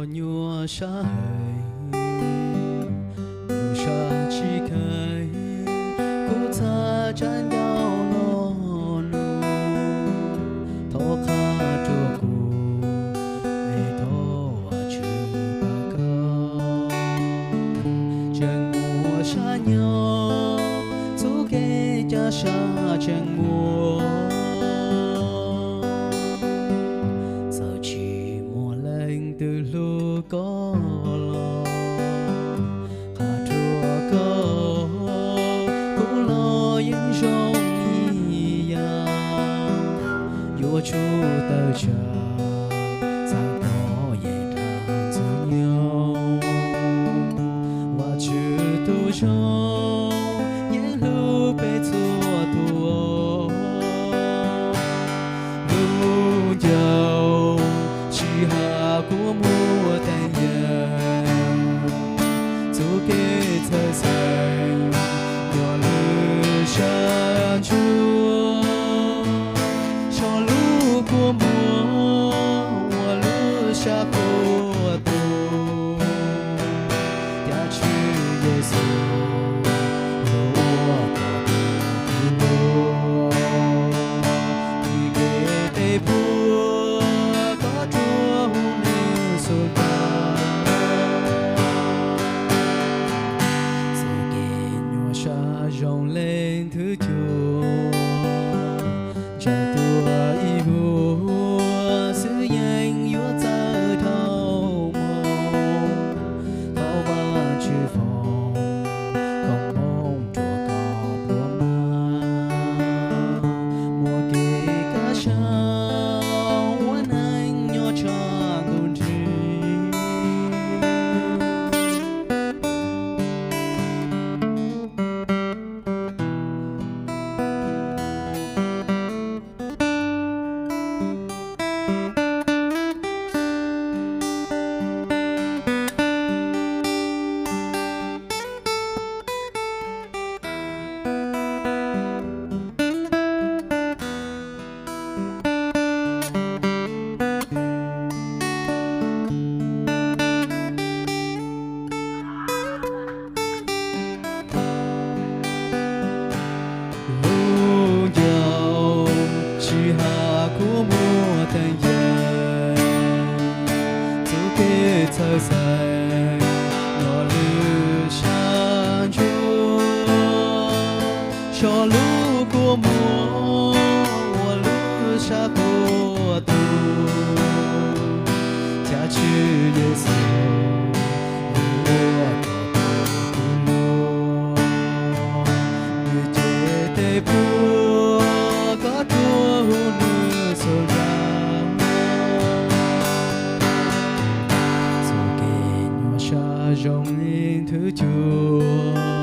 nyuaj sab heev, nus sab tsis kheev, kuv txhaj tsa ncauj los nug, thov qha rua kuv, es thov Vajtswv pab koj. Tseem muaj sab nyob, txhua kev ca sab tseem muaj, txawm tsis muaj leej twg hlub koj los, qha rua koj, kuv los yeej zoo ib yam, yuav tsum tawm tsam, txhawb koj yeej rau ntxwg nyoog. Vajtswv tus zoo yeej hlub peb txhua tus, lub ncauj tsis has kua muag teev yees, txhua kev txhawj xeeb nyob lub sab ntsuab, so lub kua muag ua lub sab puag tus, cas Tswv Yexus yuav ua kom tus twg luag, vim kev tes puag koj rua huv nws xub ntiag, txhua kev nyuaj sab zoo leej thwv cuag, tsaws tuag ib vuag xwb yeej yuav txawj dhau mus, thov Vajtswv foom koob hmoov rua koj dua mag, muaj kev kaj siab ua neej nyob tshaj ntuj nrig. Lub ncauj tsis has kua muag teev yees, txhua kev txhawj xeeb nyob lub sab ntsuab, so lub kua muag ua lub sab puag tus, cas Tswv Yexus ua kom tus twg luag, nws cev tes puag koj rua huv nws xub ntiag, txhua kev nyuaj sab zoo leej thwv cuag,